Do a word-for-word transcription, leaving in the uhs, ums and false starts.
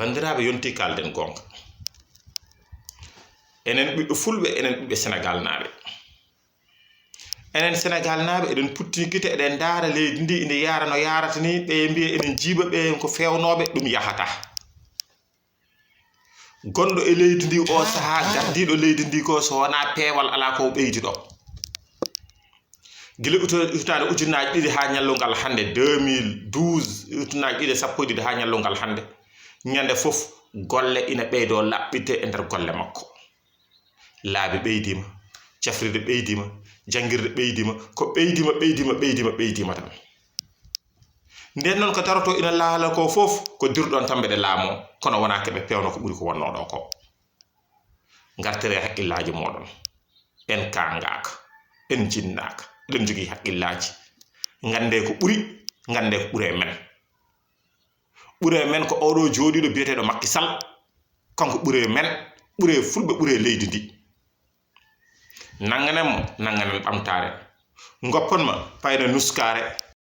Banndiraaɓe, yontii kaalden goonga. Enen ɓiɓɓe Fulɓe, enen ɓiɓɓe Senegaalnaaɓe. Enen Senegaalnaaɓe, eɗen puttini gite, eɗen ndaara leydi ndi, indi yaara no yaarata ni, ɓe mbiya eɗen njiiba ɓe ko feewnooɓe, ɗum yahataa. Gonɗo e leydi ndi oo sahaa, gardiiɗo leydi ndi ko, so wonaa peewal, alaa ko o ɓeydi ɗo. Gila uto-, hitaande ujunnaaji ɗiɗi haa ñallungal hannde, deux mille douze, ujunnaaji ɗiɗi e sappo e ɗiɗi haa ñallungal hannde, ñande fof golle ina ɓeydoo laɓɓitde e nder golle makko. Laabi ɓeydiima, cafrirde ɓeydiima, janngirde ɓeydiima, ko ɓeydiima, ɓeydiima, ɓeydiima, ɓeydiima tan. Nden noon, ko darotoo ina laala ko fof, ko dirɗon tan mbeɗe laamoo, kono wonaa keɓe peewno ko ɓuri ko wonnoo ɗo ko. Ngartiree hakkillaaji mooɗon. En kaangaaka, en jinnaaka, eɗen njogii hakkillaaji. Nganndee ko ɓuri, nganndee ko ɓuri e men. Ɓuri e men ko oɗo jooɗiiɗo biyeteeɗo Makki Sal. Kanko ɓuri e men, ɓuri e Fulɓe, ɓuri e leydi ndi. Nannganen mo, nannganen ɓamtaare. Ngoppon mo, payna nuskaare.